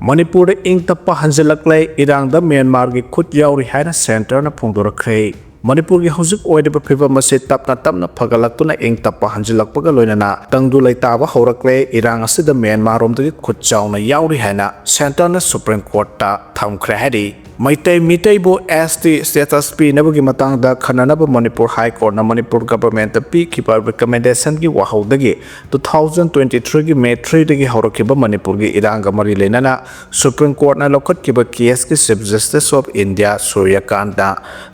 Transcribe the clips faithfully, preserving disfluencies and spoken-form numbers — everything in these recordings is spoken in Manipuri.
ꯃꯅꯤꯄꯨꯔꯗ ꯏꯪ ꯇꯞꯄ ꯍꯟꯖꯤꯜꯂꯛꯂꯦ꯫ ꯏꯔꯥꯡꯗ ꯃ꯭ꯌꯥꯟꯃꯥꯔꯒꯤ ꯈꯨꯠ ꯌꯥꯎꯔꯤ ꯍꯥꯏꯅ ꯁꯦꯟꯇꯔꯅ ꯐꯣꯡꯗꯣꯔꯛꯈ꯭ꯔꯦ꯫ ꯃꯅꯤꯄꯨꯔꯒꯤ ꯍꯧꯖꯤꯛ ꯑꯣꯏꯔꯤꯕ ꯐꯤꯕꯝ ꯑꯁꯤ ꯇꯞꯅ ꯇꯞꯅ ꯐꯒꯠꯂꯛꯇꯨꯅ ꯏꯪ ꯇꯞꯄ ꯍꯟꯖꯤꯜꯂꯛꯄꯒ ꯂꯣꯏꯅꯅ ꯇꯪꯗꯨ ꯂꯩꯇꯥꯕ ꯍꯧꯔꯛꯂꯦ꯫ ꯏꯔꯥꯡ ꯑꯁꯤꯗ ꯃ꯭ꯌꯥꯟꯃꯥꯔꯔꯣꯝꯗꯒꯤ ꯈꯨꯠ ꯆꯥꯎꯅ ꯌꯥꯎꯔꯤ ꯍꯥꯏꯅ ꯁꯦꯟꯇꯔꯅ ꯁꯨꯄ꯭ꯔꯤꯝ ꯀꯣꯔꯠꯇ ꯊꯝꯈ꯭ꯔꯦ ꯍꯥꯏꯔꯤ꯫ ꯃꯩꯇꯩ ꯃꯤꯇꯩꯕꯨ S T status ꯄꯤꯅꯕꯒꯤ ꯃꯇꯥꯡꯗ ꯈꯟꯅꯅꯕ ꯃꯅꯤꯄꯨꯔ ꯍꯥꯏ ꯀꯣꯔꯠꯅ ꯃꯅꯤꯄꯨꯔ ꯒꯚꯔꯟꯃꯦꯟꯠꯇ ꯄꯤꯈꯤꯕ ꯔꯤꯀꯃꯦꯟꯗꯦꯁꯟꯒꯤ ꯋꯥꯍꯧꯗꯒꯤ two thousand twenty three ꯒꯤ May three ꯗꯒꯤ ꯍꯧꯔꯛꯈꯤꯕ ꯃꯅꯤꯄꯨꯔꯒꯤ ꯏꯔꯥꯡꯒ ꯃꯔꯤ ꯂꯩꯅꯅ ꯁꯨꯄ꯭ꯔꯤꯝ ꯀꯣꯔꯠꯅ ꯂꯧꯈꯠꯈꯤꯕ ꯀꯦꯁꯀꯤ Chief Justice of India ꯁꯨꯔ꯭ꯌꯀꯥꯟꯠꯅ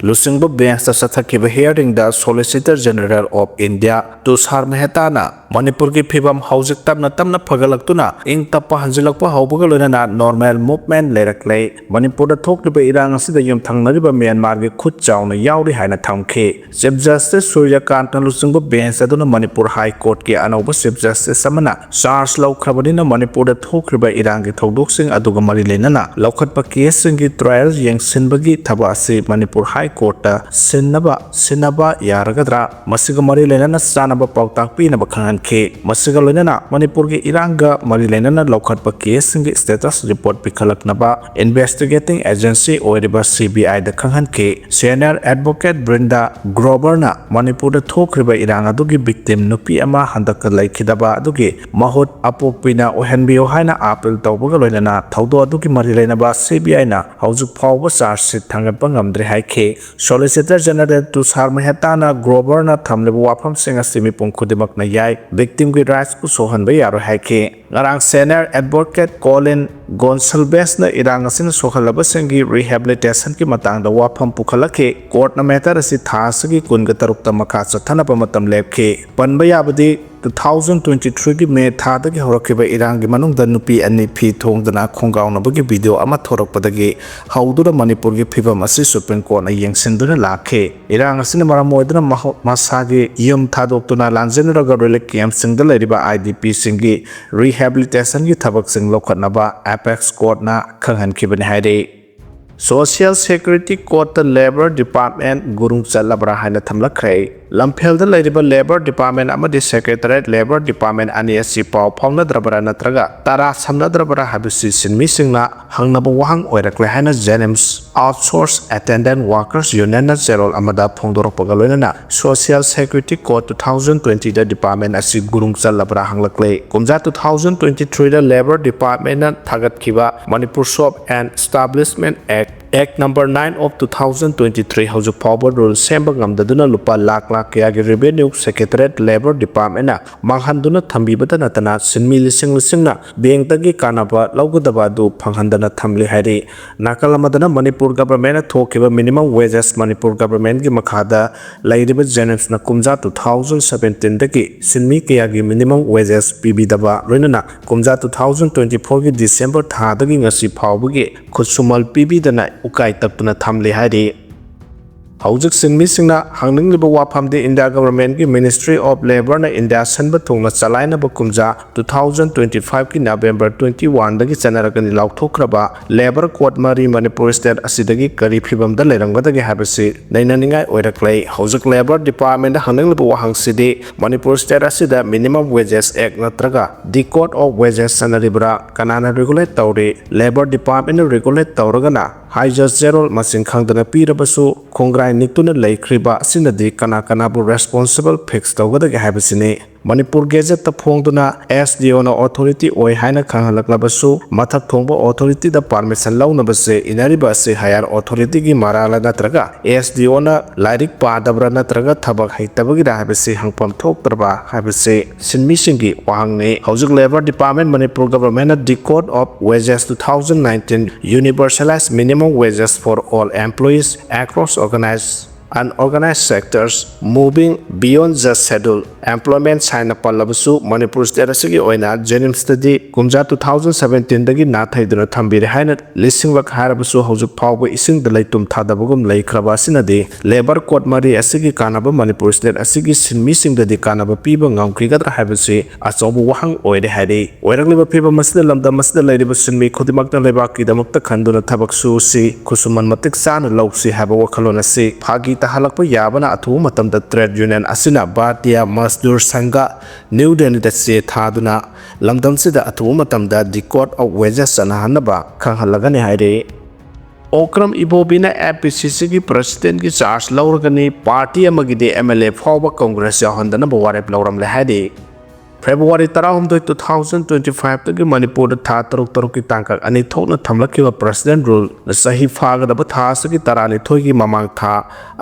ꯂꯨꯆꯤꯡꯕ ꯕꯦꯟꯁꯇ ꯆꯠꯊꯈꯤꯕ hearing the Solicitor General of India ꯇꯨꯁꯥꯔ ꯃꯦꯍꯇꯥꯅ ꯃꯅꯤꯄꯨꯔꯒꯤ ꯐꯤꯕꯝ ꯍꯧꯖꯤꯛ ꯇꯞꯅ ꯇꯞꯅ ꯐꯒꯠꯂꯛꯇꯨꯅ ꯏꯪ ꯇꯞꯄ ꯍꯟꯖꯤꯜꯂꯛꯄ ꯍꯧꯕꯒ ꯂꯣꯏꯅꯅ normal movement ꯂꯩꯔꯛꯂꯦ꯫ ꯃꯅꯤꯄꯨꯔꯗ ꯊꯣꯛꯂꯤꯕ ꯏꯔꯥꯡ ꯑꯁꯤꯗ ꯌꯨꯝꯊꯪꯅꯔꯤꯕ ꯃ꯭ꯌꯥꯟꯃꯥꯔꯒꯤ ꯈꯨꯠ ꯆꯥꯎꯅ ꯌꯥꯎꯔꯤ ꯍꯥꯏꯅ ꯊꯝꯈꯤ꯫ Chief Justice ꯁꯨꯔ꯭ꯌꯀꯥꯟꯠꯅ ꯂꯨꯆꯤꯡꯕ ꯕꯦꯟꯁ ꯑꯗꯨꯅ ꯃꯅꯤꯄꯨꯔ ꯍꯥꯏ ꯀꯣꯔꯠꯀꯤ ꯑꯅꯧꯕ Chief Justice ꯑꯃꯅ ꯆꯥꯔꯖ ꯂꯧꯈ꯭ꯔꯕꯅꯤꯅ ꯃꯅꯤꯄꯨꯔꯗ ꯊꯣꯛꯈ꯭ꯔꯤꯕ ꯏꯔꯥꯡꯒꯤ ꯊꯧꯗꯣꯛꯁꯤꯡ ꯑꯗꯨꯒ ꯃꯔꯤ ꯂꯩꯅꯅ ꯂꯧꯈꯠꯄ ꯀꯦꯁꯁꯤꯡꯒꯤ ꯇ꯭ꯔꯥꯌꯦꯜ ꯌꯦꯡꯁꯤꯟꯕꯒꯤ ꯊꯕꯛ ꯑꯁꯤ ꯃꯅꯤꯄꯨꯔ ꯍꯥꯏ ꯀꯣꯔꯠꯇ ꯁꯤꯟꯅꯕ ꯁꯤꯟꯅꯕ ꯌꯥꯔꯒꯗ꯭ꯔꯥ? ꯃꯁꯤꯒ ꯃꯔꯤ ꯂꯩꯅꯅ ꯆꯥꯅꯕ ꯄꯥꯎꯇꯥꯛ ꯄꯤꯅꯕ ꯈꯪꯍꯟꯈꯤ꯫ ꯃꯁꯤꯒ ꯂꯣꯏꯅꯅ ꯃꯅꯤꯄꯨꯔꯒꯤ ꯏꯔꯥꯡꯒ ꯃꯔꯤ ꯂꯩꯅꯅ ꯂꯧꯈꯠꯄ ꯀꯦꯁꯁꯤꯡꯒꯤ status report ꯄꯤꯈꯠꯂꯛꯅꯕ investigating agency ꯑꯣꯏꯔꯤꯕ C B I the ꯈꯪꯍꯟꯈꯤ꯫ Senior Advocate ꯕ꯭ꯔꯤꯟꯗꯥ ꯒ꯭ꯔꯣꯕꯔꯅ ꯃꯅꯤꯄꯨꯔꯗ ꯊꯣꯛꯈ꯭ꯔꯤꯕ ꯏꯔꯥꯡ ꯑꯗꯨꯒꯤ victim ꯅꯨꯄꯤ ꯑꯃ ꯍꯟꯗꯛꯇ ꯂꯩꯈꯤꯗꯕ ꯑꯗꯨꯒꯤ ꯃꯍꯨꯠ ꯑꯄꯣꯛꯄꯤꯅ ꯑꯣꯏꯍꯟꯕꯤꯌꯨ ꯍꯥꯏꯅ appeal ꯇꯧꯕꯒ ꯂꯣꯏꯅꯅ ꯊꯧꯗꯣꯛ ꯑꯗꯨꯒꯤ ꯃꯔꯤ ꯂꯩꯅꯕ C B I ꯅ ꯍꯧꯖꯤꯛ ꯐꯥꯎꯕ charge sheet ꯊꯥꯡꯒꯠꯄ ꯉꯝꯗ꯭ꯔꯤ ꯍꯥꯏꯈꯤ꯫ Solicitor General ꯇꯨꯁꯥꯔ ꯃꯦꯍꯇꯥꯅ ꯒ꯭ꯔꯣꯕꯔꯅ ꯊꯝꯂꯤꯕ ꯋꯥꯐꯝꯁꯤꯡ ꯑꯁꯤ ꯃꯤꯄꯨꯝ ꯈꯨꯗꯤꯡꯃꯛꯅ ꯌꯥꯏ, victim ꯒꯤ rights ꯄꯨ ꯁꯣꯛꯍꯟꯕ ꯌꯥꯔꯣꯏ ꯍꯥꯏꯈꯤ꯫ ꯉꯔꯥꯡ Senior Advocate ꯀꯣꯂꯤꯟ ꯒꯣꯟꯁꯜꯕꯦꯁꯅ ꯏꯔꯥꯡ ꯑꯁꯤꯅ ꯁꯣꯛꯍꯜꯂꯕꯁꯤꯡꯒꯤ rehabilitation ꯒꯤ ꯃꯇꯥꯡꯗ ꯋꯥꯐꯝ ꯄꯨꯈꯠꯂꯛꯈꯤ꯫ ꯀꯣꯔꯠꯅ matter ꯑꯁꯤ ꯊꯥ ꯑꯁꯤꯒꯤ ꯀꯨꯟꯒ ꯇꯔꯨꯛꯇ ꯃꯈꯥ ꯆꯠꯊꯅꯕ ꯃꯇꯝ ꯂꯦꯞꯈꯤ꯫ ꯄꯟꯕ ꯌꯥꯕꯗꯤ, two thousand twenty three ꯒꯤ May ꯊꯥꯗꯒꯤ ꯍꯧꯔꯛꯈꯤꯕ ꯏꯔꯥꯡꯒꯤ ꯃꯅꯨꯡꯗ ꯅꯨꯄꯤ ꯑꯅꯤ ꯐꯤ ꯊꯣꯡꯗꯅ ꯈꯣꯡꯒꯥꯎꯅꯕꯒꯤ video ꯑꯃ ꯊꯣꯔꯛꯄꯗꯒꯤ ꯍꯧꯗꯨꯅ ꯃꯅꯤꯄꯨꯔꯒꯤ ꯐꯤꯕꯝ ꯑꯁꯤ ꯁꯨꯄ꯭ꯔꯤꯝ ꯀꯣꯔꯠꯅ ꯌꯦꯡꯁꯤꯟꯗꯨꯅ ꯂꯥꯛꯈꯤ꯫ ꯏꯔꯥꯡ ꯑꯁꯤꯅ ꯃꯔꯝ ꯑꯣꯏꯗꯨꯅ ꯃꯍꯧ-, ꯃꯁꯥꯒꯤ ꯌꯨꯝ ꯊꯥꯗꯣꯛꯇꯨꯅ ꯂꯥꯟꯖꯦꯟꯅꯔꯒ relief camp ꯁꯤꯡꯗ ꯂꯩꯔꯤꯕ I D P ꯁꯤꯡꯒꯤ rehabilitation ꯒꯤ ꯊꯕꯛꯁꯤꯡ ꯂꯧꯈꯠꯅꯕ apex ꯀꯣꯔꯠꯅ ꯈꯪꯍꯟꯈꯤꯕꯅꯤ ꯍꯥꯏꯔꯤ꯫ Social Security Code ꯇ Labour Department ꯒꯨꯔꯨꯡ ꯆꯠꯂꯕ꯭ꯔꯥ ꯍꯥꯏꯅ ꯊꯝꯂꯛꯈ꯭ꯔꯦ꯫ ꯂꯝꯐꯦꯜꯗ ꯂꯩꯔꯤꯕ Labour Department ꯑꯃꯗꯤ Secretariat Labour Department ꯑꯅꯤ ꯑꯁꯤ ꯄꯥꯎ ꯐꯥꯎꯅꯗ꯭ꯔꯕꯔꯥ ꯅꯠꯇ꯭ꯔꯒ ꯇꯔꯥ ꯁꯝꯅꯗ꯭ꯔꯕꯔꯥ ꯍꯥꯏꯕꯁꯤ ꯁꯤꯟꯃꯤꯁꯤꯡꯅ ꯍꯪꯅꯕ ꯋꯥꯍꯪ ꯑꯣꯏꯔꯛꯂꯦ ꯍꯥꯏꯅ JNIMS Outsource Attendant Workers Union ꯅ ꯆꯦꯔꯣꯜ ꯑꯃꯗ ꯐꯣꯡꯗꯣꯔꯛꯄꯒ ꯂꯣꯏꯅꯅ Social Security Code two thousand twenty ꯗ department ꯑꯁꯤ ꯒꯨꯔꯨꯡ ꯆꯜꯂꯕ꯭ꯔꯥ ꯍꯪꯂꯛꯂꯦ꯫ ꯀꯨꯝꯖꯥ two thousand twenty three ꯗ Labour Department ꯅ ꯊꯥꯒꯠꯈꯤꯕ Manipur Shop and Establishment Act Act number nine of two thousand twenty three ꯍꯧꯖꯤꯛ ꯐꯥꯎꯕ rule ꯁꯦꯝꯕ ꯉꯝꯗꯗꯨꯅ ꯂꯨꯄꯥ ꯂꯥꯈ ꯂꯥꯈ ꯀꯌꯥꯒꯤ revenue Secretariat Labour Department ꯅ ꯃꯥꯡꯍꯟꯗꯨꯅ ꯊꯝꯕꯤꯕꯇ ꯅꯠꯇꯅ ꯁꯤꯟꯃꯤ ꯂꯤꯁꯤꯡ ꯂꯤꯁꯤꯡꯅ bank ꯇꯒꯤ ꯀꯥꯟꯅꯕ ꯂꯧꯒꯗꯕ ꯑꯗꯨ ꯐꯪꯍꯟꯗꯅ ꯊꯝꯂꯤ ꯍꯥꯏꯔꯤ꯫ ꯅꯥꯀꯜ ꯑꯃꯗꯅ Manipur Government ꯅ ꯊꯣꯛꯈꯤꯕ minimum wages Manipur Government ꯀꯤ ꯃꯈꯥꯗ ꯂꯩꯔꯤꯕ JNIMS ꯅ ꯀꯨꯝꯖꯥ two thousand seventeen ꯗꯒꯤ ꯁꯤꯟꯃꯤ ꯀꯌꯥꯒꯤ minimum wages ꯄꯤꯕꯤꯗꯕ ꯂꯣꯏꯅꯅ ꯀꯨꯝꯖꯥ two thousand twenty four ꯒꯤ December ꯊꯥꯗꯒꯤ ꯉꯁꯤ ꯐꯥꯎꯕꯒꯤ ꯈꯨꯠꯁꯨꯃꯜ ꯄꯤꯕꯤꯗꯅ ꯎꯀꯥꯏ ꯇꯛꯇꯨꯅ ꯊꯝꯂꯤ ꯍꯥꯏꯔꯤ꯫ ꯍꯧꯖꯤꯛ ꯁꯤꯟꯃꯤꯁꯤꯡꯅ ꯍꯪꯅꯤꯡꯂꯤꯕ ꯋꯥꯐꯝꯗꯤ India Government ꯀꯤ Ministry of Labour ꯅ India ꯁꯤꯟꯕ ꯊꯨꯡꯅ ꯆꯂꯥꯏꯅꯕ ꯀꯨꯝꯖꯥ two thousand twenty five ꯀꯤ November twenty one ꯗꯒꯤ ꯆꯠꯅꯔꯛꯀꯅꯤ ꯂꯥꯎꯊꯣꯛꯈ꯭ꯔꯕ Labour Code ꯃꯔꯤ Manipur State ꯑꯁꯤꯗꯒꯤ ꯀꯔꯤ ꯐꯤꯕꯝꯗ ꯂꯩꯔꯝꯒꯗꯒꯦ ꯍꯥꯏꯕꯁꯤ ꯅꯩꯅꯅꯤꯡꯉꯥꯏ ꯑꯣꯏꯔꯛꯂꯦ꯫ ꯍꯧꯖꯤꯛ Labour Department ꯗ ꯍꯪꯅꯤꯡꯂꯤꯕ ꯋꯥꯍꯪꯁꯤꯗꯤ Manipur State ꯑꯁꯤꯗ Minimum Wages Act ꯅꯠꯇ꯭ꯔꯒ Decode of Wages ꯆꯠꯅꯔꯤꯕ꯭ꯔꯥ? ꯀꯅꯥꯅ regulate ꯇꯧꯔꯤ? Labour Department ꯅ regulate ꯇꯧꯔꯒꯅ ꯍꯥꯏꯖ ꯆꯦꯔꯣꯜ ꯃꯁꯤꯡ ꯈꯪꯗꯅ ꯄꯤꯔꯕꯁꯨ ꯈꯣꯡꯒ꯭ꯔꯥꯏ ꯅꯤꯛꯇꯨꯅ ꯂꯩꯈ꯭ꯔꯤꯕ ꯑꯁꯤꯅꯗꯤ ꯀꯅꯥ ꯀꯅꯥꯕꯨ responsible fix ꯇꯧꯒꯗꯒꯦ ꯍꯥꯏꯕꯁꯤꯅꯤ꯫ Manipur Gazette ꯇ ꯐꯣꯡꯗꯨꯅ SDO ꯅ authority ꯑꯣꯏ ꯍꯥꯏꯅ ꯈꯪꯍꯜꯂꯛꯂꯕꯁꯨ ꯃꯊꯛ ꯊꯣꯡꯕ authority ꯗ permission ꯂꯧꯅꯕꯁꯦ ꯏꯟꯅꯔꯤꯕ ꯑꯁꯤ higher authority ꯒꯤ ꯃꯔꯥꯜꯂ ꯅꯠꯇ꯭ꯔꯒ SDO ꯅ ꯂꯥꯏꯔꯤꯛ ꯄꯥꯗꯕ꯭ꯔꯥ ꯅꯠꯇ꯭ꯔꯒ ꯊꯕꯛ ꯍꯩꯇꯕꯒꯤꯔꯥ ꯍꯥꯏꯕꯁꯤ ꯍꯪꯐꯝ ꯊꯣꯛꯇ꯭ꯔꯕ ꯍꯥꯏꯕꯁꯤ ꯁꯤꯟꯃꯤꯁꯤꯡꯒꯤ ꯋꯥꯍꯪꯅꯤ꯫ ꯍꯧꯖꯤꯛ Labour Department Manipur Government ꯅ Decode of Wages two thousand nineteen Universalized Minimum Wages for all employees across organized unorganized sectors moving beyond the schedule employment ꯍꯥꯏꯅ ꯄꯜꯂꯕꯁꯨ Manipur State ꯑꯁꯤꯒꯤ ꯑꯣꯏꯅ JNIMS ꯇꯗꯤ ꯀꯨꯝꯖꯥ two thousand seventeen ꯗꯒꯤ ꯅꯥꯊꯩꯗꯨꯅ ꯊꯝꯕꯤꯔꯦ ꯍꯥꯏꯅ ꯂꯤꯁꯤꯡꯂꯛ ꯍꯥꯏꯔꯕꯁꯨ ꯍꯧꯖꯤꯛ ꯐꯥꯎꯕ ꯏꯁꯤꯡꯗ ꯂꯩꯇꯨꯝ ꯊꯥꯗꯕꯒꯨꯝ ꯂꯩꯈ꯭ꯔꯕ ꯑꯁꯤꯅꯗꯤ Labour Code ꯃꯔꯤ ꯑꯁꯤꯒꯤ ꯀꯥꯟꯅꯕ Manipur State ꯑꯁꯤꯒꯤ ꯁꯤꯟꯃꯤꯁꯤꯡꯗꯗꯤ ꯀꯥꯟꯅꯕ ꯄꯤꯕ ꯉꯝꯈꯤꯒꯗ꯭ꯔꯥ ꯍꯥꯏꯕꯁꯤ ꯑꯆꯧꯕ ꯋꯥꯍꯪ ꯑꯣꯏꯔꯦ ꯍꯥꯏꯔꯤ꯫ ꯑꯣꯏꯔꯛꯂꯤꯕ ꯐꯤꯕꯝ ꯑꯁꯤꯗ ꯂꯝꯗꯝ ꯑꯁꯤꯗ ꯂꯩꯔꯤꯕ ꯁꯤꯟꯃꯤ ꯈꯨꯗꯤꯡꯃꯛꯅ ꯂꯩꯕꯥꯛꯀꯤꯗꯃꯛꯇ ꯈꯟꯗꯨꯅ ꯊꯕꯛ ꯁꯨꯁꯤ, ꯈꯨꯠꯁꯨꯃꯟ ꯃꯇꯤꯛ ꯆꯥꯅ ꯂꯧꯁꯤ ꯍꯥꯏꯕ ꯋꯥꯈꯜꯂꯣꯟ ꯑꯁꯤ ꯐꯥꯒꯤ ꯇꯥꯍꯜꯂꯛꯄ ꯌꯥꯕꯅ ꯑꯊꯨꯕ ꯃꯇꯝꯗ trade union ꯑꯁꯤꯅ ꯚꯥꯔꯇꯤꯌꯥ ꯃꯖꯗꯨꯔ ꯁꯪꯘ ꯅ꯭ꯌꯨ ꯗꯦꯜꯂꯤꯗ ꯆꯦ ꯊꯥꯗꯨꯅ ꯂꯝꯗꯝꯁꯤꯗ ꯑꯊꯨꯕ ꯃꯇꯝꯗ decode of wages ꯆꯠꯅꯍꯟꯅꯕ ꯈꯪꯍꯜꯂꯒꯅꯤ ꯍꯥꯏꯔꯤ꯫ ꯑꯣꯀ꯭ꯔꯝ ꯏꯕꯣꯕꯤꯅ ꯑꯦꯝ ꯄꯤ ꯁꯤ ꯁꯤꯒꯤ ꯄ꯭ꯔꯁꯤꯗꯦꯟꯒꯤ ꯆꯥꯔꯖ ꯂꯧꯔꯒꯅꯤ, ꯄꯥꯔꯇꯤ ꯑꯃꯒꯤꯗꯤ ꯑꯦꯝ ꯑꯦꯜ ꯑꯦ ꯐꯥꯎꯕ ꯀꯣꯡꯒ꯭ꯔꯦꯁ ꯌꯥꯎꯍꯟꯗꯅꯕ ꯋꯥꯔꯦꯞ ꯂꯧꯔꯝꯂꯦ ꯍꯥꯏꯔꯤ꯫ ꯐꯦꯕ꯭ꯔꯨꯋꯥꯔꯤ ꯇꯔꯥꯍꯨꯝꯗꯣꯏ, two thousand twenty five ꯇꯒꯤ ꯃꯅꯤꯄꯨꯔꯗ ꯊꯥ ꯇꯔꯨꯛ ꯇꯔꯨꯛꯀꯤ ꯇꯥꯡꯀꯛ ꯑꯅꯤ ꯊꯣꯛꯅ ꯊꯝꯂꯛꯈꯤꯕ ꯄ꯭ꯔꯁꯤꯗꯦꯟ ꯔꯨꯜꯅ ꯆꯍꯤ ꯐꯥꯒꯗꯕ ꯊꯥ ꯑꯁꯤꯒꯤ ꯇꯔꯥꯅꯤꯊꯣꯏꯒꯤ ꯃꯃꯥꯡ ꯊꯥ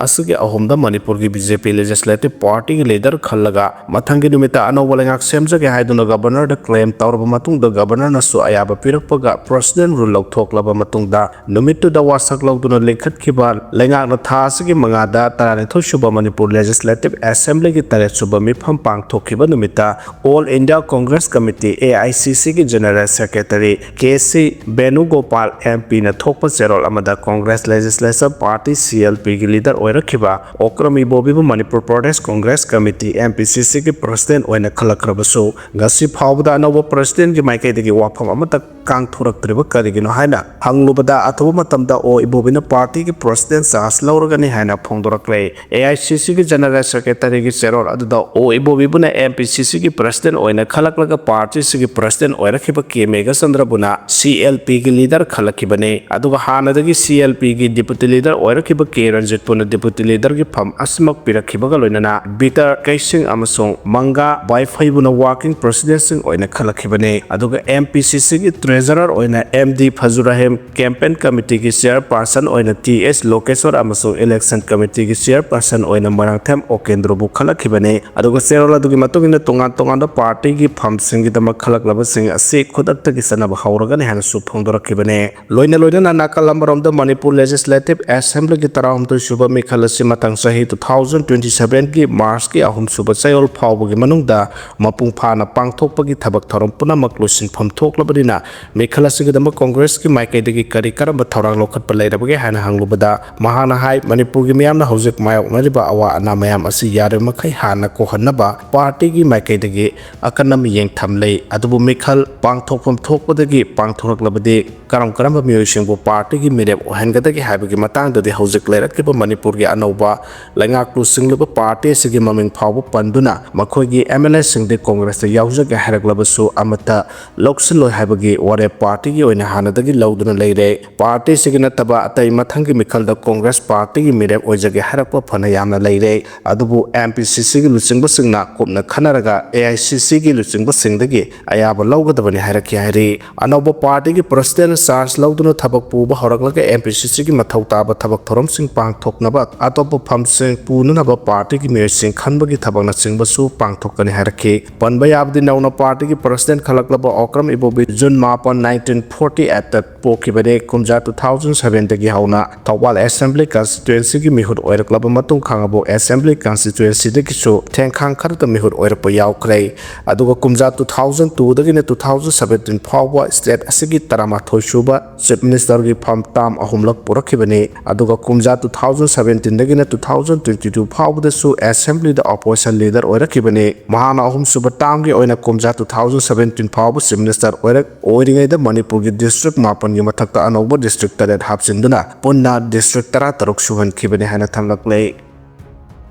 ꯑꯁꯤꯒꯤ ꯑꯍꯨꯝꯗ ꯃꯅꯤꯄꯨꯔꯒꯤ ꯕꯤ ꯖꯦ ꯄꯤ ꯂꯦꯖꯤꯁꯂꯦꯇꯤꯚ ꯄꯥꯔꯇꯤꯒꯤ ꯂꯤꯗꯔ ꯈꯜꯂꯒ ꯃꯊꯪꯒꯤ ꯅꯨꯃꯤꯠꯇ ꯑꯅꯧꯕ ꯂꯩꯉꯥꯛ ꯁꯦꯝꯖꯒꯦ ꯍꯥꯏꯗꯨꯅ ꯒꯕꯔꯅꯔꯗ ꯀ꯭ꯂꯦꯝ ꯇꯧꯔꯕ ꯃꯇꯨꯡꯗ ꯒꯕꯔꯅꯔꯅꯁꯨ ꯑꯌꯥꯕ ꯄꯤꯔꯛꯄꯒ ꯄ꯭ꯔꯁꯤꯗꯦꯟ ꯔꯨꯜ ꯂꯧꯊꯣꯛꯂꯕ ꯃꯇꯨꯡꯗ ꯅꯨꯃꯤꯠꯇꯨꯗ ꯋꯥꯁꯛ ꯂꯧꯗꯨꯅ ꯂꯤꯡꯈꯠꯈꯤꯕ ꯂꯩꯉꯥꯛꯅ ꯊꯥ ꯑꯁꯤꯒꯤ ꯃꯉꯥꯗ ꯇꯔꯥꯅꯤꯊꯣꯏ ꯁꯨꯕ ꯃꯅꯤꯄꯨꯔ ꯂꯦꯖꯤꯁꯂꯦꯇꯤꯚ ꯑꯦꯁꯦꯝꯕ꯭ꯂꯤꯒꯤ ꯇꯔꯦꯠ ꯁꯨꯕ ꯃꯤꯐꯝ ꯄꯥꯡꯊꯣꯛꯈꯤꯕ ꯅꯨꯃꯤꯠꯇ All India Congress Committee, A I C C, ꯒꯤ general secretary K C Venugopal M ꯄꯤꯅ ꯊꯣꯛꯄ ꯆꯦꯔꯣꯜ ꯑꯃꯗ Congress legislature party, C L ꯄꯤꯒꯤ ꯂꯤꯗꯔ ꯑꯣꯏꯔꯛꯈꯤꯕ ꯑꯣꯀ꯭ꯔꯝ ꯏꯕꯣꯕꯤꯕꯨ Manipur Pradesh Congress committee, M P C ꯁꯤꯒꯤ ꯄ꯭ꯔꯁꯤꯗꯦꯟ ꯑꯣꯏꯅ ꯈꯜꯂꯛꯈ꯭ꯔꯕꯁꯨ, ꯉꯁꯤ ꯐꯥꯎꯕꯗ ꯑꯅꯧꯕ ꯄ꯭ꯔꯁꯤꯗꯦꯟꯒꯤ ꯃꯥꯏꯀꯩꯗꯒꯤ ꯋꯥꯐꯝ ꯑꯃꯠꯇ ꯀꯥꯡꯊꯣꯔꯛꯇ꯭ꯔꯤꯕ ꯀꯔꯤꯒꯤꯅꯣ ꯍꯥꯏꯅ ꯍꯪꯂꯨꯕꯗ, ꯑꯊꯨꯕ ꯃꯇꯝꯗ ꯑꯣ ꯏꯕꯣꯕꯤꯅ ꯄꯥꯔꯇꯤꯒꯤ ꯄ꯭ꯔꯁꯤꯗꯦꯟ ꯆꯥꯔꯖ ꯂꯧꯔꯒꯅꯤ ꯍꯥꯏꯅ ꯐꯣꯡꯗꯣꯔꯛꯂꯦ꯫ ꯑꯦ ꯑꯥꯏ ꯁꯤ ꯁꯤꯒꯤ ꯖꯦꯅꯔꯦꯜ ꯁꯦꯀ꯭ꯔꯦꯇꯔꯤꯒꯤ ꯆꯦꯔꯣꯜ ꯑꯗꯨꯗ ꯑꯣ ꯏꯕꯣꯕꯤꯕꯨꯅ ꯑꯦꯝ ꯄꯤ ꯁꯤ ꯁꯤꯒꯤ ꯄ꯭ꯔꯁꯤꯗꯦꯟ ꯑꯣꯏꯅ ꯈꯜꯂꯛꯂꯒ ꯄꯥꯔꯇꯤꯁꯤꯒꯤ ꯄ꯭ꯔꯁꯤꯗꯦꯟ ꯑꯣꯏꯔꯛꯈꯤꯕ ꯀꯦ ꯃꯦꯘꯆꯟꯗ꯭ꯔꯕꯨꯅ ꯁꯤ ꯑꯦꯜ ꯄꯤꯒꯤ ꯂꯤꯗꯔ ꯈꯜꯂꯛꯈꯤꯕꯅꯤ꯫ ꯑꯗꯨꯒ ꯍꯥꯟꯅꯗꯒꯤ ꯁꯤ ꯑꯦꯜ ꯄꯤꯒꯤ ꯗꯤꯄꯨꯇꯤ ꯂꯤꯗꯔ ꯑꯣꯏꯔꯛꯈꯤꯕ ꯀꯦ ꯔꯟꯖꯤꯠꯄꯨꯅ ꯗꯤꯄꯨꯇꯤ ꯂꯤꯗꯔꯒꯤ ꯐꯝ ꯑꯁꯤꯃꯛ ꯄꯤꯔꯛꯈꯤꯕꯒ ꯂꯣꯏꯅꯅ ꯕꯤꯇꯔ ꯀꯩꯁꯤꯡ ꯑꯃꯁꯨꯡ ꯃꯪꯒꯥ ꯕꯥꯏꯐꯩꯕꯨꯅ ꯋꯥꯔꯀꯤꯡ ꯄ꯭ꯔꯁꯤꯗꯦꯟꯁꯤꯡ ꯑꯣꯏꯅ ꯈꯜꯂꯛꯈꯤꯕꯅꯤ꯫ ꯑꯗꯨꯒ ꯑꯦꯝ ꯄꯤ ꯁꯤ ꯁꯤꯒꯤ ꯇ꯭ꯔꯦꯖꯔꯔ ꯑꯣꯏꯅ ꯑꯦꯝ ꯗꯤ ꯐꯖꯨꯔꯥꯍꯤꯝ, ꯀꯦꯝꯄꯦꯟ ꯀꯃꯤꯇꯤꯒꯤ ꯆꯤꯌꯔꯄꯥꯔꯁꯟ ꯑꯣꯏꯅ ꯇꯤ ꯑꯦꯁ ꯂꯣꯀꯦꯁꯣꯔ ꯑꯃꯁꯨꯡ ꯏꯂꯦꯛꯁꯟ ꯀꯃꯤꯇꯤꯒꯤ ꯆꯤꯌꯔꯄꯥꯔꯁꯟ ꯑꯣꯏꯅ ꯃꯣꯏꯔꯥꯡꯊꯦꯝ ꯑꯣꯀꯦꯟꯗ꯭ꯔꯣꯕꯨ ꯈꯜꯂꯛꯈꯤꯕꯅꯤ꯫ ꯑꯗꯨꯒ ꯆꯦꯔꯣꯜ ꯑꯗꯨꯒꯤ ꯃꯇꯨꯡ ꯏꯟꯅ ꯇꯣꯉꯥꯟ ꯇꯣꯉꯥꯟꯕ ꯄꯥꯔꯇꯤꯒꯤ ꯐꯝꯁꯤꯡꯒꯤꯗꯃꯛ ꯈꯜꯂꯛꯂꯕꯁꯤꯡ ꯑꯁꯤ ꯈꯨꯗꯛꯇꯒꯤ ꯆꯠꯅꯕ ꯍꯧꯔꯒꯅꯤ ꯍꯥꯏꯅꯁꯨ ꯐꯣꯡꯗꯣꯔꯛꯈꯤꯕꯅꯤ꯫ ꯂꯣꯏꯅ ꯂꯣꯏꯅꯅ ꯅꯥꯀꯜ ꯑꯃꯔꯣꯝꯗ ꯃꯅꯤꯄꯨꯔ ꯂꯦꯖꯤꯁꯂꯦꯇꯤꯚ ꯑꯦꯁꯦꯝꯕ꯭ꯂꯤꯒꯤ ꯇꯔꯥꯍꯨꯝꯗꯣꯏ ꯁꯨꯕ ꯃꯤꯈꯜ ꯑꯁꯤ ꯃꯊꯪ ꯆꯍꯤ two thousand twenty seven ꯒꯤ ꯃꯥꯔꯆꯀꯤ ꯑꯍꯨꯝ ꯁꯨꯕ ꯆꯌꯣꯜ ꯐꯥꯎꯕꯒꯤ ꯃꯅꯨꯡꯗ ꯃꯄꯨꯡ ꯐꯥꯅ ꯄꯥꯡꯊꯣꯛꯄꯒꯤ ꯊꯕꯛ ꯊꯧꯔꯝ ꯄꯨꯝꯅꯃꯛ ꯂꯣꯏꯁꯤꯟꯐꯝ ꯊꯣꯛꯂꯕꯅꯤꯅ, ꯃꯤꯈꯜ ꯑꯁꯤꯒꯤꯗꯃꯛ ꯀꯣꯡꯒ꯭ꯔꯦꯁꯀꯤ ꯃꯥꯏꯀꯩꯗꯒꯤ ꯀꯔꯤ ꯀꯔꯝꯕ ꯊꯧꯔꯥꯡ ꯂꯧꯈꯠꯄ ꯂꯩꯔꯕꯒꯦ ꯍꯥꯏꯅ ꯍꯪꯂꯨꯕꯗ, ꯃꯍꯥꯛꯅ ꯍꯥꯏ, ꯃꯅꯤꯄꯨꯔꯒꯤ ꯃꯤꯌꯥꯝꯅ ꯍꯧꯖꯤꯛ ꯃꯥꯌꯣꯛꯅꯔꯤꯕ ꯑꯋꯥ ꯑꯅꯥ ꯃꯌꯥꯝ ꯑꯁꯤ ꯌꯥꯔꯤꯕꯃꯈꯩ ꯍꯥꯟꯅ ꯀꯣꯛꯍꯟꯅꯕ ꯄꯥꯔꯇꯤꯒꯤ ꯃꯥꯏꯀꯩꯗꯒꯤ ꯑꯀꯟꯕ ꯃꯤꯠꯌꯦꯡ ꯊꯝꯂꯤ꯫ ꯑꯗꯨꯕꯨ ꯃꯤꯈꯜ ꯄꯥꯡꯊꯣꯛꯐꯝ ꯊꯣꯛꯄꯗꯒꯤ ꯄꯥꯡꯊꯣꯔꯛꯂꯕꯗꯤ ꯀꯔꯝ ꯀꯔꯝꯕ ꯃꯤꯑꯣꯏꯁꯤꯡꯕꯨ ꯄꯥꯔꯇꯤꯒꯤ ꯃꯤꯔꯦꯞ ꯑꯣꯏꯍꯟꯒꯗꯒꯦ ꯍꯥꯏꯕꯒꯤ ꯃꯇꯥꯡꯗꯗꯤ ꯍꯧꯖꯤꯛ ꯂꯩꯔꯛꯂꯤꯕ ꯃꯅꯤꯄꯨꯔꯒꯤ ꯑꯅꯧꯕ ꯂꯩꯉꯥꯛ ꯂꯨꯆꯤꯡꯂꯤꯕ ꯄꯥꯔꯇꯤ ꯑꯁꯤꯒꯤ ꯃꯃꯤꯡ ꯐꯥꯎꯕ ꯄꯟꯗꯨꯅ ꯃꯈꯣꯏꯒꯤ MLAꯁꯤꯡꯗꯤ ꯀꯣꯡꯒ꯭ꯔꯦꯁꯇ ꯌꯥꯎꯖꯒꯦ ꯍꯥꯏꯔꯛꯂꯕꯁꯨ ꯑꯃꯠꯇ ꯂꯧꯁꯤꯜꯂꯣꯏ ꯍꯥꯏꯕꯒꯤ ꯋꯥꯔꯦꯞ ꯄꯥꯔꯇꯤꯒꯤ ꯑꯣꯏꯅ ꯍꯥꯟꯅꯗꯒꯤ ꯂꯧꯗꯨꯅ ꯂꯩꯔꯦ꯫ ꯄꯥꯔꯇꯤ ꯑꯁꯤꯒꯤ ꯅꯠꯇꯕ ꯑꯇꯩ ꯃꯊꯪꯒꯤ ꯃꯤꯈꯜꯗ ꯀꯣꯡꯒ꯭ꯔꯦꯁ ꯄꯥꯔꯇꯤꯒꯤ ꯃꯤꯔꯦꯞ ꯑꯣꯏꯖꯒꯦ ꯍꯥꯏꯔꯛꯄ ꯐꯅ ꯌꯥꯝꯅ ꯂꯩꯔꯦ꯫ ꯑꯗꯨꯕꯨ MPCCꯒꯤ ꯂꯨꯆꯤꯡꯕꯁꯤꯡꯅ ꯀꯨꯞꯅ ꯈꯟꯅꯔꯒ AICCꯒꯤ ꯂꯨꯆꯤꯡꯕꯁꯤꯡꯗꯒꯤ ꯑꯌꯥꯕ ꯂꯧꯒꯗꯕꯅꯤ ꯍꯥꯏꯔꯛꯈꯤ ꯍꯥꯏꯔꯤ꯫ ꯑꯅꯧꯕ ꯄꯥꯔꯇꯤꯒꯤ ꯄ꯭ꯔꯁꯤꯗꯦꯟꯅ ꯆꯥꯔꯖ ꯂꯧꯗꯨꯅ ꯊꯕꯛ ꯄꯨꯕ ꯍꯧꯔꯛꯂꯒ MPCCꯒꯤ ꯃꯊꯧ ꯇꯥꯕ ꯊꯕꯛ ꯊꯧꯔꯝꯁꯤꯡ ꯄꯥꯡꯊꯣꯛꯅꯕ ꯑꯇꯣꯞꯄ ꯐꯝꯁꯤꯡ ꯄꯨꯅꯅꯕ ꯄꯥꯔꯇꯤꯒꯤ ꯃꯤꯑꯣꯏꯁꯤꯡ ꯈꯟꯕꯒꯤ ꯊꯕꯛꯅꯆꯤꯡꯕꯁꯨ ꯄꯥꯡꯊꯣꯛꯀꯅꯤ ꯍꯥꯏꯔꯛꯈꯤ꯫ ꯄꯟꯕ ꯌꯥꯕꯗꯤ, ꯅꯧꯅ ꯄꯥꯔꯇꯤꯒꯤ ꯄ꯭ꯔꯁꯤꯗꯦꯟ ꯈꯜꯂꯛꯂꯕ ꯑꯣꯀ꯭ꯔꯝ ꯏꯕꯣꯕꯤ ꯖꯨꯟ ꯃꯥꯄꯟ, nineteen forty eightꯇ ꯄꯣꯛꯈꯤꯕꯅꯤ꯫ ꯀꯨꯝꯖꯥ two thousand sevenꯗꯒꯤ ꯍꯧꯅ ꯊꯧꯕꯥꯜ ꯑꯦꯁꯦꯝꯕ꯭ꯂꯤ ꯀꯟꯁꯇꯤꯇ꯭ꯋꯦꯟꯁꯤꯒꯤ ꯃꯤꯍꯨꯠ ꯑꯣꯏꯔꯛꯂꯕ ꯃꯇꯨꯡ ꯈꯥꯉꯕꯣꯛ ꯑꯦꯁꯦꯝꯕ꯭ꯂꯤ ꯀꯟꯁꯇꯤꯇ꯭ꯋꯦꯟꯁꯤꯗꯒꯤꯁꯨ ꯊꯦꯡꯈꯥꯡ ꯈꯔꯇ ꯃꯤꯍꯨꯠ ꯑꯣꯏꯔꯛꯄ ꯌꯥꯎꯈ꯭ꯔꯦ꯫ ꯑꯗꯨꯒ ꯀꯨꯝꯖꯥ two thousand twoꯗꯒꯤꯅ two thousand seventeen ꯐꯥꯎꯕ ꯁ꯭ꯇꯦꯠ ꯑꯁꯤꯒꯤ ꯇꯔꯥꯃꯥꯊꯣꯏ ꯁꯨꯕ ꯆꯤꯐ ꯃꯤꯅꯤꯁꯇꯔꯒꯤ ꯐꯝ ꯇꯥꯝ ꯑꯍꯨꯝꯂꯛ ꯄꯨꯔꯛꯈꯤꯕꯅꯤ꯫ ꯑꯗꯨꯒ ꯀꯨꯝꯖꯥ two thousand seventeenꯗꯒꯤꯅ two thousand twenty two ꯐꯥꯎꯕꯗꯁꯨ ꯑꯦꯁꯦꯝꯕ꯭ꯂꯤꯗ ꯑꯣꯄꯣꯖꯤꯁꯟ ꯂꯤꯗꯔ ꯑꯣꯏꯔꯛꯈꯤꯕꯅꯤ꯫ ꯃꯍꯥꯛꯅ ꯑꯍꯨꯝꯁꯨꯕ ꯇꯥꯝꯒꯤ ꯑꯣꯏꯅ ꯀꯨꯝꯖꯥ two thousand seventeen ꯐꯥꯎꯕ ꯆꯤꯐ ꯃꯤꯅꯤꯁꯇꯔ ꯑꯣꯏꯔꯛ-, ꯑꯣꯏꯔꯤꯉꯩꯗ ꯃꯅꯤꯄꯨꯔꯒꯤ ꯗꯤꯁꯇ꯭ꯔꯤꯛ ꯃꯥꯄꯟꯒꯤ ꯃꯊꯛꯇ ꯑꯅꯧꯕ ꯗꯤꯁꯇ꯭ꯔꯤꯛ ꯇꯔꯦꯠ ꯍꯥꯞꯆꯤꯟꯗꯨꯅ ꯄꯨꯟꯅ ꯗꯤꯁꯇ꯭ꯔꯤꯛ ꯇꯔꯥꯇꯔꯨꯛ ꯁꯨꯍꯟꯈꯤꯕꯅꯤ ꯍꯥꯏꯅ ꯊꯝꯂꯛꯂꯦ꯫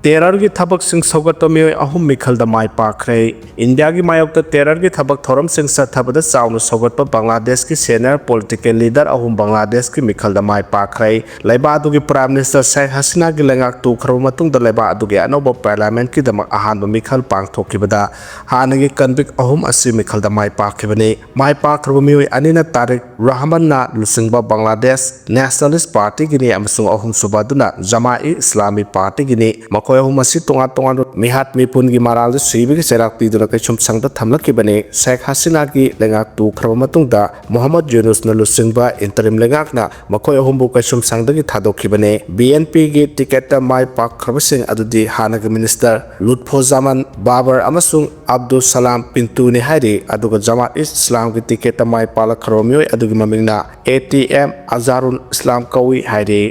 ꯇꯦꯔꯔꯒꯤ ꯊꯕꯛꯁꯤꯡ ꯁꯧꯒꯠꯄ ꯃꯤꯑꯣꯏ ꯑꯍꯨꯝ ꯃꯤꯈꯜꯗ ꯃꯥꯏ ꯄꯥꯛꯈ꯭ꯔꯦ꯫ ꯏꯟꯗꯤꯌꯥꯒꯤ ꯃꯥꯌꯣꯛꯇ ꯇꯦꯔꯔꯒꯤ ꯊꯕꯛ ꯊꯧꯔꯝꯁꯤꯡ ꯆꯠꯊꯕꯗ ꯆꯥꯎꯅ ꯁꯧꯒꯠꯄ ꯕꯪꯒ꯭ꯂꯥꯗꯦꯁꯀꯤ ꯁꯦꯅꯤꯌꯔ ꯄꯣꯂꯤꯇꯤꯀꯦꯜ ꯂꯤꯗꯔ ꯑꯍꯨꯝ ꯕꯪꯒ꯭ꯂꯥꯗꯦꯁꯀꯤ ꯃꯤꯈꯜꯗ ꯃꯥꯏ ꯄꯥꯛꯈ꯭ꯔꯦ꯫ ꯂꯩꯕꯥꯛ ꯑꯗꯨꯒꯤ ꯄ꯭ꯔꯥꯏꯝ ꯃꯤꯅꯤꯁꯇꯔ ꯁꯦꯈ ꯍꯁꯤꯅꯥꯒꯤ ꯂꯩꯉꯥꯛ ꯇꯨꯈ꯭ꯔꯕ ꯃꯇꯨꯡꯗ ꯂꯩꯕꯥꯛ ꯑꯗꯨꯒꯤ ꯑꯅꯧꯕ ꯄꯥꯔꯂꯤꯌꯥꯃꯦꯟꯠꯀꯤꯗꯃꯛ ꯑꯍꯥꯟꯕ ꯃꯤꯈꯜ ꯄꯥꯡꯊꯣꯛꯈꯤꯕꯗ ꯍꯥꯟꯅꯒꯤ ꯀꯟꯚꯤꯛ ꯑꯍꯨꯝ ꯑꯁꯤ ꯃꯤꯈꯜꯗ ꯃꯥꯏ ꯄꯥꯛꯈꯤꯕꯅꯤ꯫ ꯃꯥꯏ ꯄꯥꯛꯈ꯭ꯔꯕ ꯃꯤꯑꯣꯏ ꯑꯅꯤꯅ ꯇꯥꯔꯤꯛ ꯔꯍꯃꯟꯅ ꯂꯨꯆꯤꯡꯕ ꯕꯪꯒ꯭ꯂꯥꯗꯦꯁ ꯅꯦꯁꯅꯦꯂꯤꯁ ꯄꯥꯔꯇꯤꯒꯤꯅꯤ ꯑꯃꯁꯨꯡ ꯑꯍꯨꯝꯁꯨꯕ ꯑꯗꯨꯅ ꯖꯃꯥ-ꯏ ꯏꯁꯂꯥꯃꯤ ꯄꯥꯔꯇꯤꯒꯤꯅꯤ꯫ ꯃꯈꯣꯏ ꯃꯈꯣꯏ ꯑꯍꯨꯝ ꯑꯁꯤ ꯇꯣꯉꯥꯟ ꯇꯣꯉꯥꯟꯕ ꯃꯤꯍꯥꯠ ꯃꯤꯄꯨꯟꯒꯤ ꯃꯔꯥꯜꯗ ꯁꯤꯕꯒꯤ ꯆꯩꯔꯥꯛ ꯄꯤꯗꯨꯅ ꯀꯩꯁꯨꯝꯁꯪꯗ ꯊꯝꯂꯛꯈꯤꯕꯅꯤ꯫ ꯁꯦꯈ ꯍꯁꯤꯅꯥꯒꯤ ꯂꯩꯉꯥꯛ ꯇꯨꯈ꯭ꯔꯕ ꯃꯇꯨꯡꯗ ꯃꯨꯍꯝꯃꯗ ꯌꯨꯅꯨꯁꯅ ꯂꯨꯆꯤꯡꯕ ꯏꯟꯇꯔꯤꯝ ꯂꯩꯉꯥꯛꯅ ꯃꯈꯣꯏ ꯑꯍꯨꯝꯕꯨ ꯀꯩꯁꯨꯝꯁꯪꯗꯒꯤ ꯊꯥꯗꯣꯛꯈꯤꯕꯅꯤ꯫ ꯕꯤ ꯑꯦꯟ ꯄꯤꯒꯤ ꯇꯤꯀꯦꯠꯇ ꯃꯥꯏ ꯄꯥꯛꯈ꯭ꯔꯕꯁꯤꯡ ꯑꯗꯨꯗꯤ ꯍꯥꯟꯅꯒꯤ ꯃꯤꯅꯤꯁꯇꯔ ꯂꯨꯠꯐꯣꯖꯥꯃꯟ ꯕꯥꯕꯔ ꯑꯃꯁꯨꯡ ꯑꯕꯗꯨꯜ ꯁꯂꯥꯝ ꯄꯤꯟꯇꯨꯅꯤ ꯍꯥꯏꯔꯤ꯫ ꯑꯗꯨꯒ ꯖꯃꯥꯠ ꯏꯁ ꯏꯁꯂꯥꯝꯒꯤ ꯇꯤꯀꯦꯠꯇ ꯃꯥꯏ ꯄꯥꯛꯂꯛꯈ꯭ꯔꯕ ꯃꯤꯑꯣꯏ ꯑꯗꯨꯒꯤ ꯃꯃꯤꯡꯅ ꯑꯦ ꯇꯤ ꯑꯦꯝ ꯑꯖꯥꯔꯨꯜ ꯏꯁꯂꯥꯝ ꯀꯧꯏ ꯍꯥꯏꯔꯤ꯫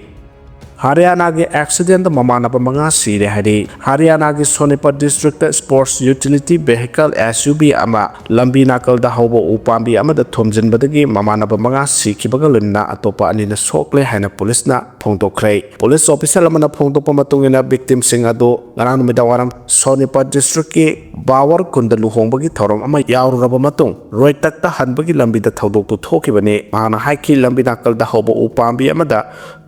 ꯍꯔꯤꯌꯥꯅꯥꯒꯤ ꯑꯦꯛꯁꯤꯗꯦꯟꯗ ꯃꯃꯥꯟꯅꯕ ꯃꯉꯥ ꯁꯤꯔꯦ ꯍꯥꯏꯔꯤ꯫ ꯍꯔꯤꯌꯥꯅꯥꯒꯤ ꯁꯣꯅꯤꯄꯠ ꯗꯤꯁꯇ꯭ꯔꯤꯛꯇ sports utility vehicle, S U V, ꯑꯃ ꯂꯝꯕꯤ ꯅꯥꯀꯜꯗ ꯍꯧꯕ ꯎ ꯄꯥꯝꯕꯤ ꯑꯃꯗ ꯊꯣꯝꯖꯤꯟꯕꯗꯒꯤ ꯃꯃꯥꯟꯅꯕ ꯃꯉꯥ ꯁꯤꯈꯤꯕꯒ ꯂꯣꯏꯅꯅ ꯑꯇꯣꯞꯄ ꯑꯅꯤꯅ ꯁꯣꯛꯂꯦ ꯍꯥꯏꯅ ꯄꯨꯂꯤꯁꯅ ꯐꯣꯡꯗꯣꯛꯈ꯭ꯔꯦ꯫ ꯄꯨꯂꯤꯁ ꯑꯣꯐꯤꯁꯤꯌꯦꯜ ꯑꯃꯅ ꯐꯣꯡꯗꯣꯛꯄ ꯃꯇꯨꯡ ꯏꯟꯅ, ꯚꯤꯛꯇꯤꯝꯁꯤꯡ ꯑꯗꯨ ꯉꯔꯥꯡ ꯅꯨꯃꯤꯗꯥꯡ ꯋꯥꯏꯔꯝ ꯁꯣꯅꯤꯄꯠ ꯗꯤꯁꯇ꯭ꯔꯤꯛꯀꯤ ꯕꯥꯋꯔ ꯈꯨꯟꯗ ꯂꯨꯍꯣꯡꯕꯒꯤ ꯊꯧꯔꯝ ꯑꯃ ꯌꯥꯎꯔꯨꯔꯕ ꯃꯇꯨꯡ ꯔꯣꯏꯇꯛꯇ ꯍꯟꯕꯒꯤ ꯂꯝꯕꯤꯗ ꯊꯧꯗꯣꯛꯇꯨ ꯊꯣꯛꯈꯤꯕꯅꯤ꯫ ꯃꯍꯥꯛꯅ ꯍꯥꯏꯈꯤ, ꯂꯝꯕꯤ ꯅꯥꯀꯜꯗ ꯍꯧꯕ ꯎ ꯄꯥꯝꯕꯤ ꯑꯃꯗ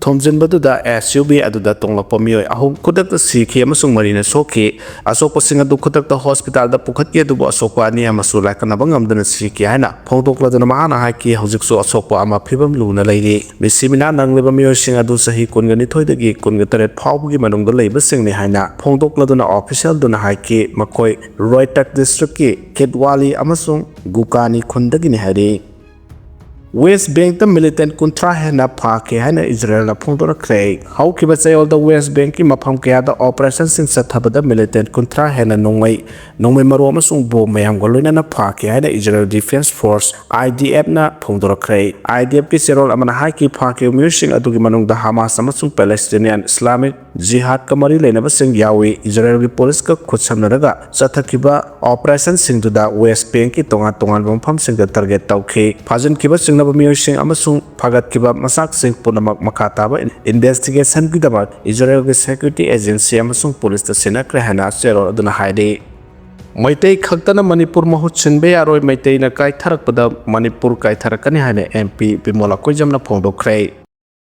ꯊꯣꯝꯖꯤꯟꯕꯗꯨꯗ ꯑꯦꯁ ꯌꯨ ꯚꯤ ꯑꯗꯨꯗ ꯇꯣꯡꯂꯛꯄ ꯃꯤꯑꯣꯏ ꯑꯍꯨꯝ ꯈꯨꯗꯛꯇ ꯁꯤꯈꯤ ꯑꯃꯁꯨꯡ ꯃꯔꯤꯅ ꯁꯣꯛꯈꯤ꯫ ꯑꯁꯣꯛꯄꯁꯤꯡ ꯑꯗꯨ ꯈꯨꯗꯛꯇ ꯍꯣꯁꯄꯤꯇꯥꯜꯗ ꯄꯨꯈꯠꯈꯤ, ꯑꯗꯨꯕꯨ ꯑꯁꯣꯛꯄ ꯑꯅꯤ ꯑꯃꯁꯨ ꯂꯥꯏꯀꯠꯅꯕ ꯉꯝꯗꯅ ꯁꯤꯈꯤ ꯍꯥꯏꯅ ꯐꯣꯡꯗꯣꯛꯂꯗꯨꯅ ꯃꯍꯥꯛꯅ ꯍꯥꯏꯈꯤ, ꯍꯧꯖꯤꯛꯁꯨ ꯑꯁꯣꯛꯄ ꯑꯃ ꯐꯤꯕꯝ ꯂꯨꯅ ꯂꯩꯔꯤ꯫ ꯃꯤꯁꯤ ꯃꯤꯅꯥ ꯅꯪꯂꯤꯕ ꯃꯤꯑꯣꯏꯁꯤꯡ ꯑꯗꯨ ꯆꯍꯤ ꯀꯨꯟꯒ ꯅꯤꯊꯣꯏꯗꯒꯤ ꯀꯨꯟꯒ ꯇꯔꯦꯠ ꯐꯥꯎꯕꯒꯤ ꯃꯅꯨꯡꯗ ꯂꯩꯕꯁꯤꯡꯅꯤ ꯍꯥꯏꯅ ꯐꯣꯡꯗꯣꯛꯂꯗꯨꯅ ꯑꯣꯐꯤꯁꯤꯌꯦꯜꯗꯨꯅ ꯍꯥꯏꯈꯤ, ꯃꯈꯣꯏ ꯔꯣꯏꯇꯛ ꯗꯤꯁꯇ꯭ꯔꯤꯛꯀꯤ ꯀꯤꯗꯋꯥꯂꯤ ꯑꯃꯁꯨꯡ ꯒꯨꯀꯥꯅꯤ ꯈꯨꯟꯗꯒꯤꯅꯤ ꯍꯥꯏꯔꯤ꯫ ꯋꯦꯁ ꯕꯦꯡꯛꯇ ꯃꯤꯂꯤꯇꯦꯟ ꯀꯨꯟꯊ꯭ꯔꯥ ꯍꯦꯟꯅ ꯐꯥꯈꯤ ꯍꯥꯏꯅ ꯏꯖꯔꯦꯜꯅ ꯐꯣꯡꯗꯣꯔꯛꯈ꯭ꯔꯦ꯫ ꯍꯧꯈꯤꯕ ꯆꯌꯣꯜꯗ ꯋꯦꯁ ꯕꯦꯡꯛꯀꯤ ꯃꯐꯝ ꯀꯌꯥꯗ ꯑꯣꯄꯔꯦꯁꯟꯁꯤꯡ ꯆꯠꯊꯕꯗ ꯃꯤꯂꯤꯇꯦꯟ ꯀꯨꯟꯊ꯭ꯔꯥ ꯍꯦꯟꯅ ꯅꯣꯡꯃꯩ, ꯅꯣꯡꯃꯩ ꯃꯔꯨ ꯑꯃꯁꯨꯡ ꯕꯣꯝ ꯃꯌꯥꯝꯒ ꯂꯣꯏꯅꯅ ꯐꯥꯈꯤ ꯍꯥꯏꯅ Israel defence forces, I D ꯑꯦꯐꯅ ꯐꯣꯡꯗꯣꯔꯛꯈ꯭ꯔꯦ꯫ ꯑꯥꯏ ꯗꯤ ꯑꯦꯐꯀꯤ ꯆꯦꯔꯣꯜ ꯑꯃꯅ ꯍꯥꯏꯈꯤ, ꯐꯥꯈꯤꯕ ꯃꯤꯑꯣꯏꯁꯤꯡ ꯑꯗꯨꯒꯤ ꯃꯅꯨꯡꯗ ꯍꯃꯥꯁ ꯑꯃꯁꯨꯡ ꯄꯦꯂꯦꯁꯇꯤꯅꯤꯌꯥꯟ ꯏꯁꯂꯥꯃꯤꯛ ꯖꯤꯍꯥꯗꯀ ꯃꯔꯤ ꯂꯩꯅꯕꯁꯤꯡ ꯌꯥꯎꯏ꯫ ꯏꯖꯔꯦꯜꯒꯤ ꯄꯨꯂꯤꯁꯀ ꯈꯨꯠꯁꯝꯅꯔꯒ ꯆꯠꯊꯈꯤꯕ ꯑꯣꯄꯔꯦꯁꯟꯁꯤꯡꯗꯨꯗ ꯋꯦꯁ ꯕꯦꯡꯛꯀꯤ ꯇꯣꯉꯥꯟ ꯇꯣꯉꯥꯟꯕ ꯃꯐꯝꯁꯤꯡꯗ ꯇꯥꯔꯒꯦꯠ ꯇꯧꯈꯤ꯫ ꯐꯥꯖꯤꯟꯈꯤꯕ ꯆꯤꯡꯅꯕ ꯃꯤꯑꯣꯏꯁꯤꯡ ꯑꯃꯁꯨꯡ ꯐꯥꯒꯠꯈꯤꯕ ꯃꯆꯥꯛꯁꯤꯡ ꯄꯨꯝꯅꯃꯛ ꯃꯈꯥ ꯇꯥꯕ ꯏꯟꯚꯦꯁꯇꯤꯒꯦꯁꯟꯒꯤꯗꯃꯛ ꯏꯖꯔꯦꯜꯒꯤ ꯁꯦꯀ꯭ꯌꯨꯔꯤꯇꯤ ꯑꯦꯖꯦꯟꯁꯤ ꯑꯃꯁꯨꯡ ꯄꯨꯂꯤꯁꯇ ꯁꯤꯟꯅꯈ꯭ꯔꯦ ꯍꯥꯏꯅ ꯆꯦꯔꯣꯜ ꯑꯗꯨꯅ ꯍꯥꯏꯔꯤ꯫ ꯃꯩꯇꯩ ꯈꯛꯇꯅ ꯃꯅꯤꯄꯨꯔ ꯃꯍꯨꯠ ꯁꯤꯟꯕ ꯌꯥꯔꯣꯏ, ꯃꯩꯇꯩꯅ ꯀꯥꯏꯊꯔꯛꯄꯗ ꯃꯅꯤꯄꯨꯔ ꯀꯥꯏꯊꯔꯛꯀꯅꯤ ꯍꯥꯏꯅ ꯑꯦꯝ ꯄꯤ ꯕꯤꯃꯣꯂꯥ ꯀꯣꯏꯖꯝꯅ ꯐꯣꯡꯗꯣꯛꯈ꯭ꯔꯦ꯫